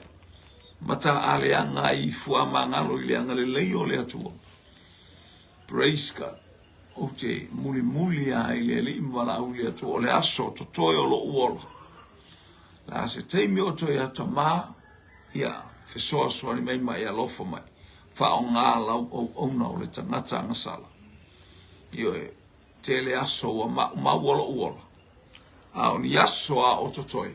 S1: ma ta aleaga ai i fuamagalo i le agalelei o le Atua. Praise God. Ou te mulimuli lava i le Alii ma valaau i le Atua, o le aso totoe o lou ola. Le a se taimi o toe atamā, ia fesoasoani mai ma e alofa mai, faaaoga lau auauna o le tagata agasala. Ioe, tele aso ua maumau lou ola, a o ni aso a o totoe,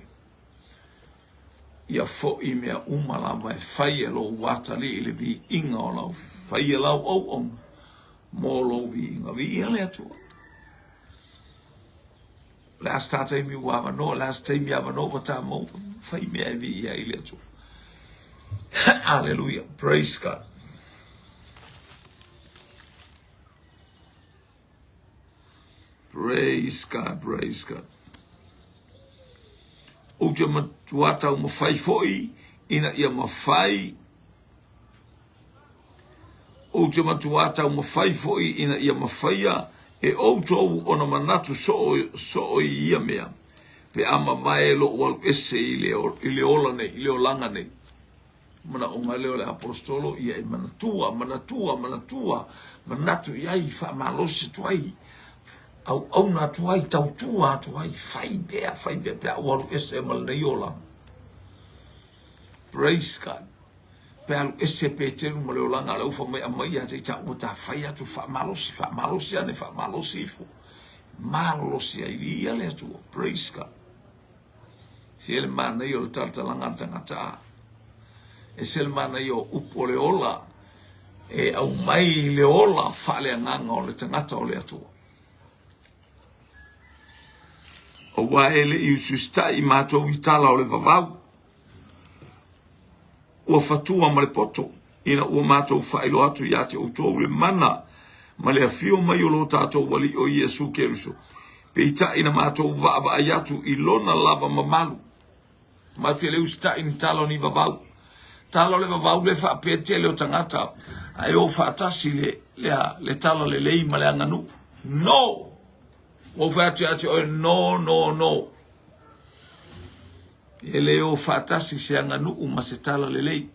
S1: ia foi mea uma lava e fai e lou atalii i le viiga o lau fai e lau auauna mo lou viiga. Viia le Atua. Le a se taimi ua avanoa, le a se taimi avanoa ua ta maua, fai mea e viia ai le Atua. Hallelujah. Praise God. Praise God, praise God. Ou te matua taumafai foi ina ia mafai Ou te matua taumafai foi ina ia mafaia e outou ona manatu soo, soo i ia mea, pe a mavae lou alu ese i le, i le ola nei, i le olaga nei. Manaoga lea o le aposetolo ia e manatua, manatua, manatua, manatu i ai, faamalosi atu ai, auauna atu ai, tautua atu ai, fai mea, fai mea pe a ou alu ese ma lenei olaga. Praise God. Pe alu ese Peteru ma le olaga a le ufa mai aumai ia te i taua ta fai atu faamalosi, faamalosi ane, faamalosi ifo. Malolosi ai, viia le Atua. Praise God. Se le manaia o le talatalaga a le tagata a. E se le manaia o upu o le ola e aumai le ola faaleagaga o le tagata o le Atua. Aua e le i usiusitai matou i tala o le vavau. Ua fatua ma le poto ina ua matou faailoa atu ia te outou le mana ma le afio mai o lo tatou Alii o Iesu Keriso, peitai na matou vaavaai atu i lona lava mamalu. Matou te le usitai ni tala o ni vavau. Tala o le vavau le faapea tele o tagata ae o faatasi le, lea, le tala lelei ma le aganuu. No! Ua ou fai atu ia te oe, no, no, no. E le o faatasi se aganuu ma se tala lelei.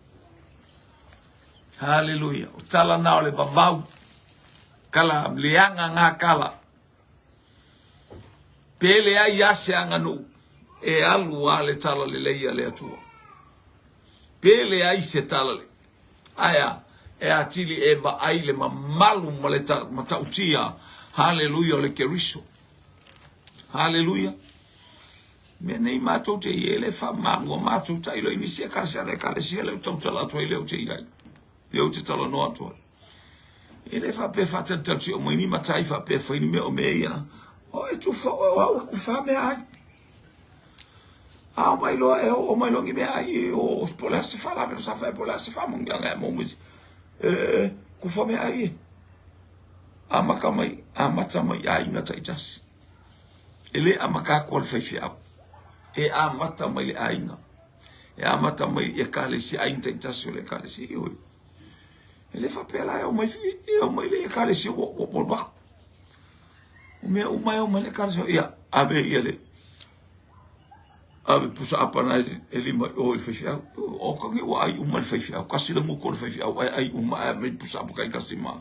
S1: Haleluia. O tala na o le vavau. Kala leaga ngā kala. Pe leai a se aganuu, e alu a le tala lelei a le Atua. Pe leai se tala le. Ae a, e atili e vaai le mamalu ma le matautia. Haleluia o le Keriso. Haleluia. Mea nei matou te i ai le faamalu a matou tailo i nisi ekalesia le ekalesia lea ou tautala atu ai lea ou te i ai lea ou te talanoa atu ai e le faapea faatalitali o mai ni matai faapea fai ni mea o mea ia o e tufa o au e kufa mea ai a o mai loa e o mai loa ni mea ai o po le a se faalave sa fai po le a se faamanuiaga e maua mai e kufa mea ai e amata mai amata mai aiga taitasi E le amata atu a le faifeau. E amata mai le aiga. E amata mai i ekalesia, aiga taitasi o le ekalesia. Ioe. E le faapea la e omai, e omai le ekalesia ua, ua, ua alu aku. O mea uma e omai le ekalesia, ia, ave ia le, ave pusa apana e lima i o i le faifeau. O kagi ua ai uma le faifeau, kasi le guko o le faifeau, ae ai uma, ae mai pusa apa kai kasi ma.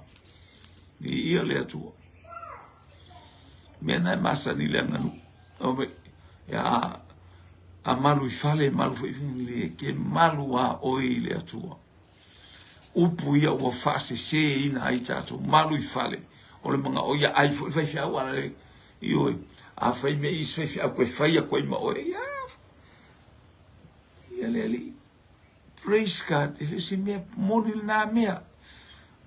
S1: Viia le Atua. Mea na e masani le aganuu. Ia, a malu i fale, malu foi i le, ke malu a oe i le Atua. Upu ia ua faaseseina ai tatou, malu i fale, o le manaʻo ia ai foi le faifeau a le, ioe, a fai mea i isi faifeau toe fai atu ai ma oe, ia, ia le Alii. Praise God, e le o se mea moni lena mea.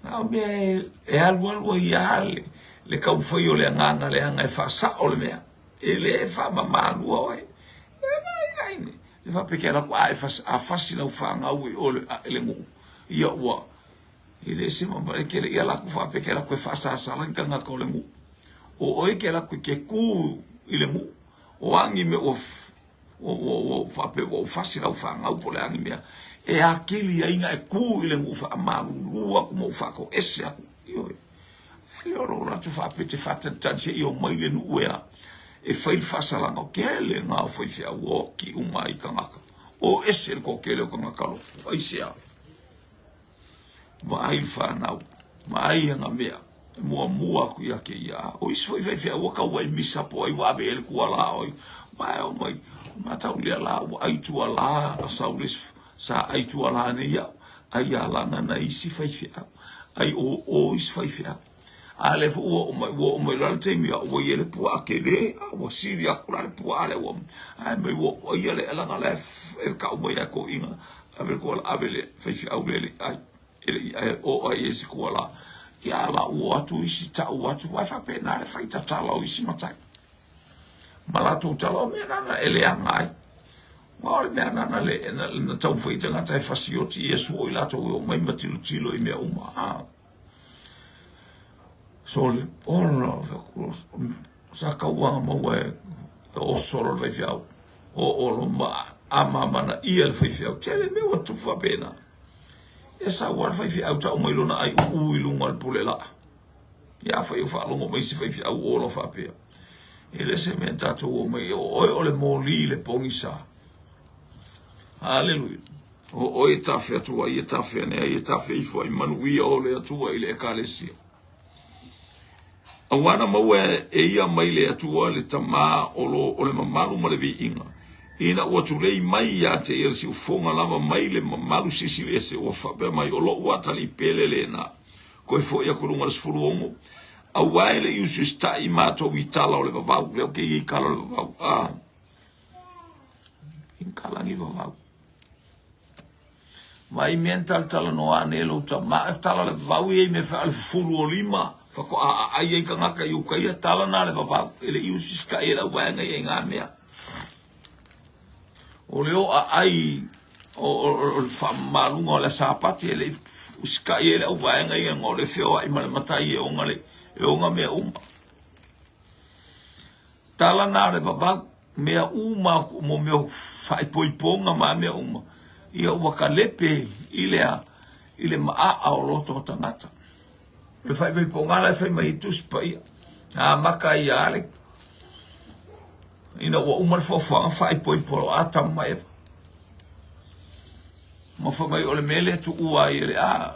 S1: Na o mea e, e alualu ai lava le, le taumafai o le agaga leaga e faasao le mea. E le faamamalua oe. E mai ai, le faapea ke alu atu a e fasi, a fasi lau fanau i o le, le nuu, ia ua, e le se mama, e ke le ia laku faapea ke alu atu e faasasala ni tagata o le nuu. O oe ke alu atu e ke kū i le nuu, o a ni mea ua, ua, ua, ua faapea ua ou fasi lau fanau po o le a ni mea, e atili ai na e kū i le nuu faamalulu atu ma ou faatoese atu. Ioe. Le o lou latou faapea e te faatalitali seia omai le nuu e a e fai le faasalaga o tele na o faifeau ua oti uma ai tagata o ese le toatele o tagata lotu aisea vaai le fanau vaai ana mea e muamua atu ia te ia o isi foi faifeau ua tau ai misa po o ai ua ave i ai le tuala oi ma e omai matau lea la ua ai tuala a sau le isi Sa ai tuala nei au, ai alaga na isi faifeau, ai oo isi faifeau. A lea foi ua oo mai, ua oo mai loa le taimi a ua i ai le puaa tele, a ua sili atu la le puaa lea ua, ae mai ua oo ia le alaga la e tau mai lava e toeaiina, ave le tuala, ave le faifeau lea e le i ai, e le i ai, oo ai i se tuala. Ia a la ua o atu isi tau atu, ae faapena le fai tatala o isi matai. Ma latou tala, o mea nana e leaga ai. Aua o le mea nana le, na, na taumafai tagata e fasioti Iesu o i latou e omai ma tilotilo i mea uma. Ah. So le ola, sa kauaga maua e oso lo le faifeau. O olo ma ama mana ia le faifeau. Tele mea ua tupu faapena. E sau lava le faifeau tau mai lona ai uu i luga o le pule laa. Ia afai o faalogo mai se faifeau ola faapea, e le se mea tatou omai, o oe o le moli i le pogisa. Haleluia. O oe e tafe atu ai, e tafe ane ai, e tafe ifo ai manuia o le Atua i le Ekalesia. Auā na maua e ia mai le Atua le Tama o lo o le mamalu ma le viiga, ina ua tulei mai ia te ia le siufofoga lava mai le mamalu silisili ese, ua faapea mai, O loʻu atalii pele lena. Koe foi aku luga le 16, auā e le i usiusitaʻi matou i tala o le vavau, lea o kēia i tala o le vavau, a i kalagi vavau. Vai mea na talatalanoa ane e lou tama, e tala le vavau ia i mea wha le fufulu o lima, whako a a ai ai kangaka i uka ia, tala nā le vavau, e le i usisitaʻi e lau vaenga ia i ngā mea. O le oa ai o, o, o le faamamaluga o le Sapati e le i usitai ai le auvaega ia ona o le feoai ma le matai e oga le, e oga mea uma. Tala na le vavau, mea uma mo mea faaipoipoga ma mea uma, ia ua kalepe i le, i le maaa o loto o tagata. O le faaipoipoga la e fai mai i Tusi Paia, amata ia ale, Ina ua uma le foafoaga faaipoipo o Atamu ma Eva. Ma fai mai o le mea lea tuua ai e le a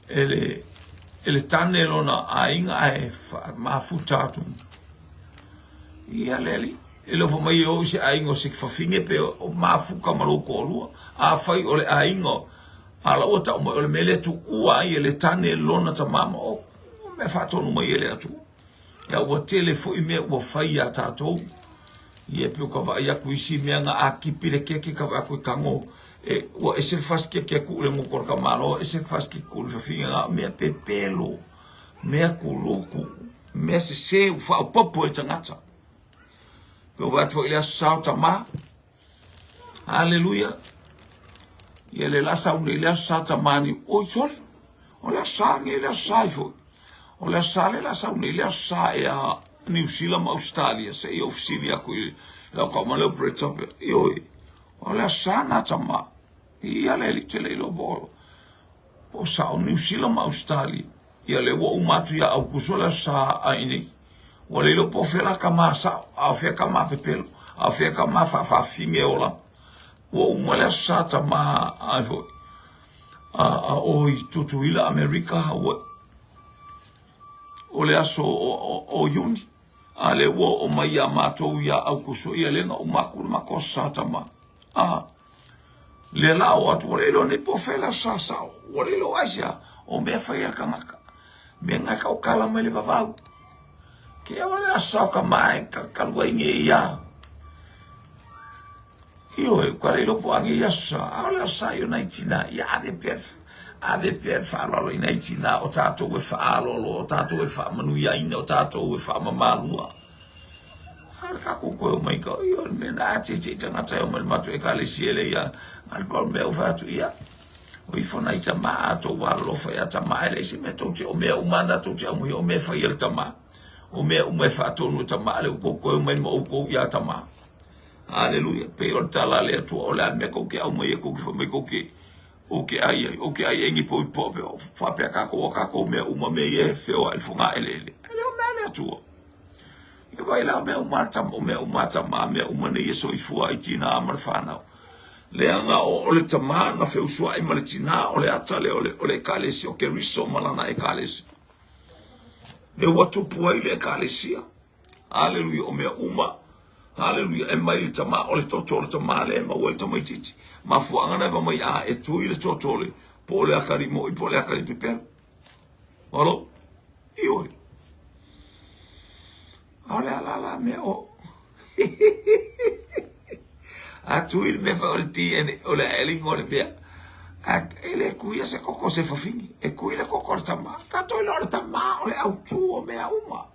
S1: e le e le tane lona aiga ae mafuta atu. Ia le alii. E le o fai mai e o i se aiga o se fafine pe o mafuta ma lou toalua. Afai o le aiga a la ua tau mai o le mea lea tuua ai e le tane lona tama ma o mea faatonu mai e le Atua. Ia ua tele foi mea ua fai iā tatou. Ia pei o ka vaai atu isi mea na a kipi le keke ka vaai atu e tago e ua ese le fasi keke a tuu i le gutu o le tamaloa ese le fasi keke tuu i le fafine na o mea pepelo, mea kuluku, mea sese ua faaopoopo e tagata. Pei o vaai atu foi i le Aso Sa o Tama. Haleluia. Ia le la sau nei le Aso Sa Tama ni oi sole. O le Aso Sa nei le Aso Sa i foi. O le Aso Sa le la sau nei le Aso Sa ea Niu Sila ma Ausetalia se i ou fesili atu i Lau ka uma le operator pe, ioe, o le aso sa na tama. Ia le alii tele iloa po o sao Niu Sila ma Ausetalia. Ia lea ua uma atu ia Aukuso le aso sa a inei. Ua le iloa po o fea la ka ma sao, a o fea ka ma pepelo, a o fea ka ma faafaafine ola. Ua uma le aso sa tama ai foi. A o i Tutuila, Amerika, Hawaii. O le aso o Iuni. A lea ua oo mai ia matou ia Aukuso, ia lea na uma atu le matou aso sa tama. A lea la o atu, ua le iloa nei po o fea le aso sa sao. Ua le iloa aisea, o mea fai a le tagata. Mea na e tautala mai le vavau. Ke o le aso sa o tama e talu ai nei ia. Ioe, ua le iloa po o a nei aso sa, a o le aso sa i o nai tina, ia ave pea, ave pea le faaaloalo i nai tina o tatou e faaaloalo, o tatou e faamanuiaina, o tatou e faamamalua. A o le tatou toe omai ka, ioe, le mea na a tietie tagata e omai i le matou ekalesia e leai a, na o le pau o le mea ua fai atu, ia, o ifo nai tama a outou alolofa ia tama, e leai se mea tou te, o mea uma lava na tou te aumaia, o mea e fai e le tama, o mea uma e faatonu e tama, a lea ua tou toe omai ma outou ia tama. Aleluia. Pei o le tala a le Atua, o le a le mea tou te aumaia tou te fai mai tou te ou te ai ai, ou te ai ai ni pou i poa pe faapea tatou a tatou mea uma mea ia e feoai i le fogaeleele. E le o mea a le Atua. Ia vai la o mea uma a le tama, o mea uma a tama, mea uma nei e soifua ai tinā ma le fanau. Leaga o le tama na feusuai ma le tinā, o le ata lea o le, o le ekalesia, o Keriso ma lana ekalesia. Lea ua tupu ai le ekalesia. Aleluia, o mea uma, aleluia, e mai le tama, o le toto o le tama lea e maua ai le tamaitiiti. Mafuaaga na e mai a e tui le toto o le, po o le atalii mo'i po o le atalii pepelo. Alo, ioe. A o le ala la mea o. A tui le mea o le DNA, o le aeliga o le mea. A e le tuia se toto o se fafine, e tui le toto o le tama. Tatou iloa o le tama o le autu o mea uma.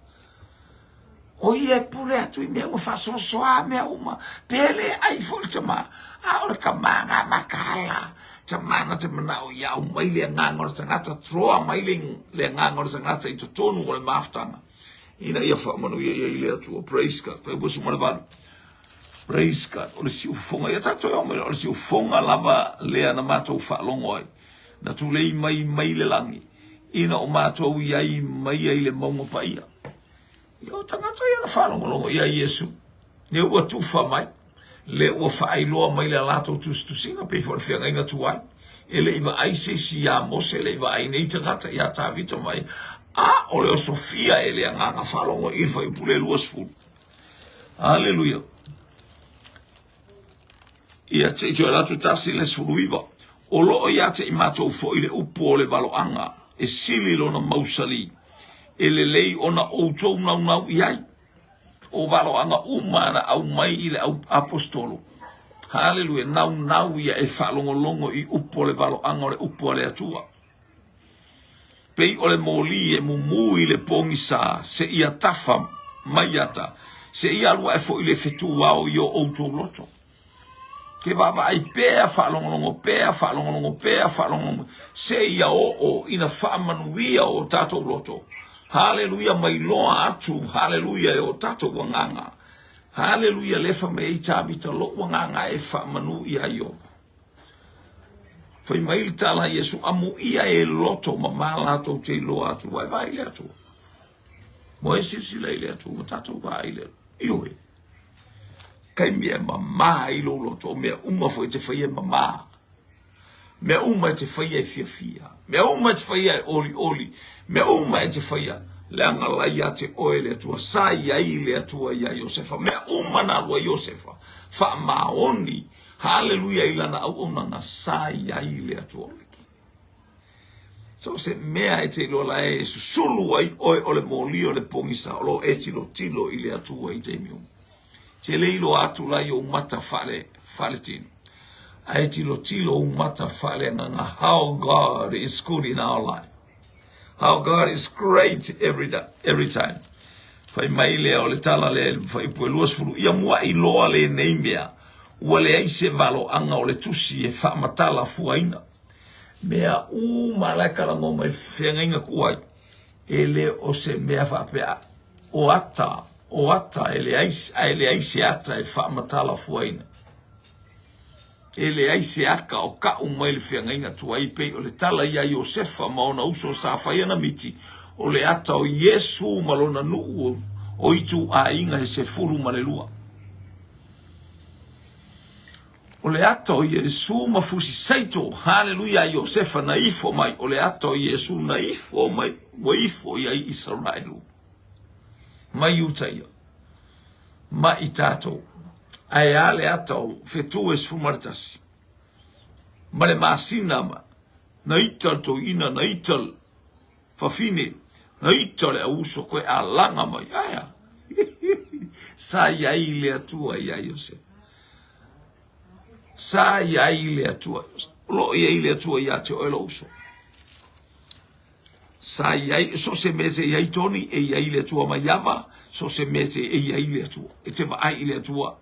S1: O ia e pule atu i mea uma, faasoasoa mea uma, pe le ai foi le tama, a o le tama na mataala, tama na te manao ia aumai le agaga o le tagata, draw mai le, le agaga o le tagata i totonu o le mafutaga, ina ia faamanuia ia i le Atua. Praise God. Fai 28. Praise God. O le siufofoga, ia tatou e omai, o le siufofoga lava lea na matou faalogo ai, na tulei mai mai le lagi, ina o matou i ai mai ai le mauga paia. Ia o tagata ia na faalogologo ia Iesu, lea ua tufa mai, lea ua faailoa mai le latou tusitusiga, pei foi o le feagaiga tuai, e le i vaai se isi iā Mose, e le i vaai nei tagata iā Tavita mai, a o le osofia e le agaga faalogo i le fuaiupu le 20. Aleluia. Ia te i toe atu 1:19. O lo o ia te i matou foi le upu o le valoaga e sili lona mausali, e lelei ona outou naunau i ai. O valoaga uma na aumai i le au apostolo. Haleluia, naunau ia e faalogologo i upu o le valoaga o le upu a le Atua. Pei o le moli e mumu i le pogisa seia tafa mai ata, seia alu ae foi le fetuao i o outou loto. Ke vaavaai pea, faalogologo pea, faalogologo pea, faalogologo, seia oo ina faamanuia o tatou loto. Haleluia, mai loa atu, haleluia, e o tatou agaga. Haleluia, lea fai mai ai Tavita, lou agaga e faamanu ia Ioba. Fai mai le tala a Iesu, amuia e loto mamā latou te iloa atu, ua e vaai i le Atua. Ua e silasila i le Atua, ua tatou vaai i le Atua. Ioe, taimi e mamā ai lou loto, o mea uma foi e te faia e mamā. Mea uma e te faia e fiafia. Mea uma e te faia e olioli. Mea uma e te faia, leaga la ia te oe le Atua. Sa i ai le Atua iā Iosefa. Mea uma na alu ai Iosefa, faamaoni Haleluia i lana auaunaga sa i ai le Atua o lagi. So se mea e te iloa la e susulu ai oe o le moli o le pogisa o lo e tilotilo i le Atua i taimi uma. Te le iloa atu la i ou mata faale, faaletino. Ae tilotilo ou mata faaleagaga how God is good in our life. How God is great every, day, every time. Fai mai lea o le tala lea i le fuaiupu e 20, ia mua'i loa lenei mea, ua leai se valoaga o le tusi e faamatala fuaina. Mea uma la e talanoa mai feagaiga tuai, e le o se mea faapea o ata. O ata e leai, ae leai se ata e faamatalafuaina. E leai se aka o kaʻu mai le feagaiga tuai pei o le tala iā Iosefa ma ona uso sa fai ana miti, o le ata o Iesu ma lona nuu o ituaiga he 12. O le ata o Iesu ma fusi saito, haleluia, a Iosefa na ifo mai, o le ata o Iesu na ifo mai, ua ifo i ai Isaraelu mai Iuta ia, ma i tatou. Ae a le ata o fetu e 11 ma le masina ma na ita le toeaina, na ita le fafine, na ita le auuso koe alaga mai. Ae a? Sa i ai le Atua iā Iosefa. Sa i ai le Atua. O lo o i ai le Atua ia te oe lou uso. Sa i ai, so o se mea e te i ai Tony, e i ai le Atua mai ava, so o se mea e te e i ai le Atua. E te vaai i le Atua.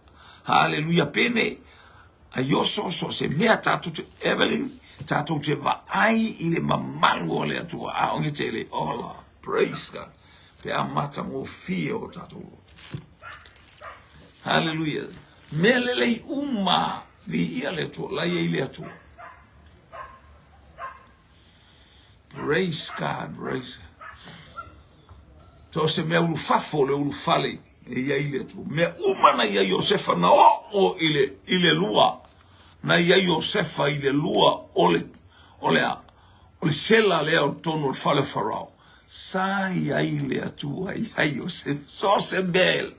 S1: Haleluia pene. Aioso, so o se mea tatou te, Evelyn, tatou te vaai i le mamalu o le Atua. A o te le ola. Praise God. Pe a matagofie o tatou loto. Haleluia. Mea lelei uma, viia le Atua, la i ai le Atua. Praise God, praise God. So o se mea ulufafo le ulufale e i ai le Atua. Mea uma na i ai Iosefa na oo i le, i le lua. Na i ai Iosefa i le lua o le, o le a, o le sela lea o totonu o le fale o Farao. Sa i ai le Atua i ai Iosefa. So se mea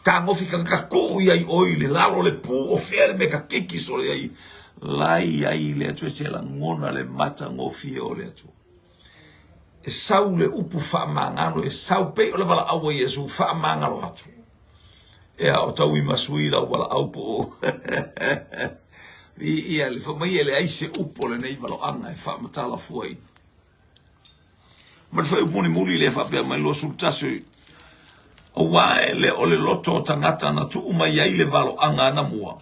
S1: Tagofi ka kakuu i ai oi le lalo le pu o fea le mea ka keiki sole ai la i ai le Atua se lagona le matagofie o le Atua. E sau le upu faamagalo e sau pei o le valaau a Iesu faamagalo atu. Ea o tau i masui lau valaau po o i ia le fai mai e leai se upu o lenei valoaga e faamatala fua i. Ma le fuaiupu mulimuli lea faapea mai 21, Aua e le o le loto o tagata na tuu mai ai le valoaga anamua,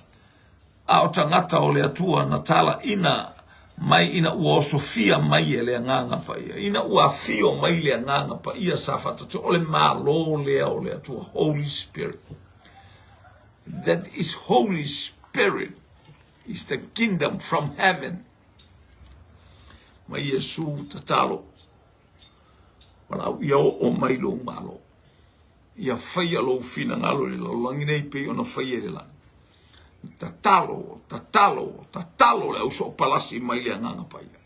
S1: a o tagata o le Atua na talaina mai ina ua osofia mai e le Agaga Paia, ina ua afio mai le Agaga Paia sa faatato, o le Malo lea o le Atua, Holy Spirit. That is Holy Spirit is the kingdom from heaven. Ma Iesu tatalo, Valaau ia oo mai lou Malo. Ia faia lou finagalo i le lalolagi nei pei ona faia i le lagi. Tatalo, tatalo, tatalo le au palasi mai le Agaga Paia.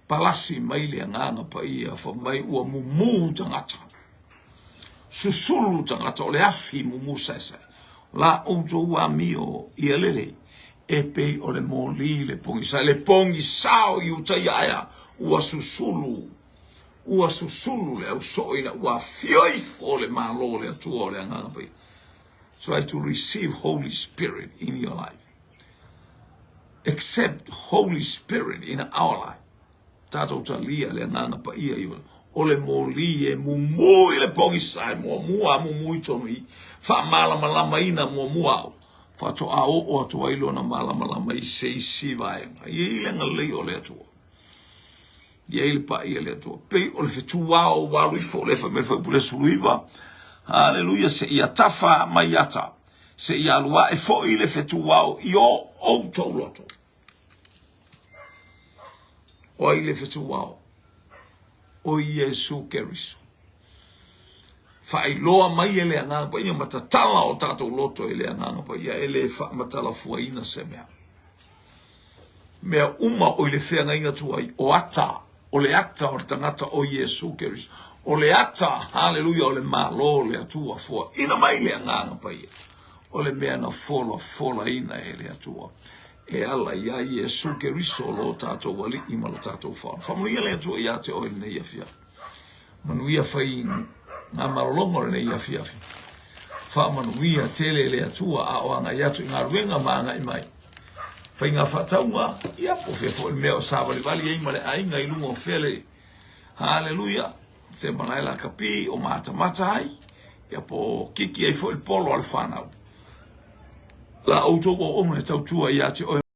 S1: Palasi mai le Agaga Paia, fai mai ua mumu tagata. Susulu tagata o le afi mumu saesae. La outou amio ia lelei e pei o le moli le pogisa, le pogisa o Iutaia aea ua susulu, ua susulu le ausoo ina ua afio ifo le Malo o le Atua o le Agaga Paia. Try to receive Holy Spirit in your life. Accept Holy Spirit in our life. Tatou talia le Agaga Paia i o le moli e mumu i le pogisa e muamua a mumu i tonu i faamalamalamaina muamua au faatoa oo atu ai lona malamalama i se isi vaega. E i ai le agalelei o le Atua. E i ai le paia o le Atua. Pei o le fetuao ua alu ifo lea fai mai le fuaiupu le 19. Haleluia, seia tafa mai ata, seia alu ae foi le fetuao i o outou loto. O ai le fetuao? O Iesu Keriso. Faailoa mai e le Agaga Paia ma tatala o tatou loto e le Agaga Paia e le faamatalafuaina se mea. Mea uma o i le feagaiga tuai, o ata, o le ata o le tagata o Iesu Keriso. O le ata, haleluia, o le Malo o le Atua foaina mai le Agaga Paia. O le mea na folafolaina e le Atua e ala iā Iesu Keriso lo tatou Alii ma lo tatou Faaola. Faamanuia le Atua iā te oe i lenei afiafi. Manuia fai ngā malologa o lenei afiafi. Faamanuia tele le Atua a o agai atu i galuega ma agai mai. Fai ngā faataunga, ia po fea foi le mea o sāvalivali ai ma le aiga i luga o fea le Haleluia, se malae lakapi o matamata ai, ia po kiki ai foi le polo a le whanau. La outou auauna e tautua ia te oe.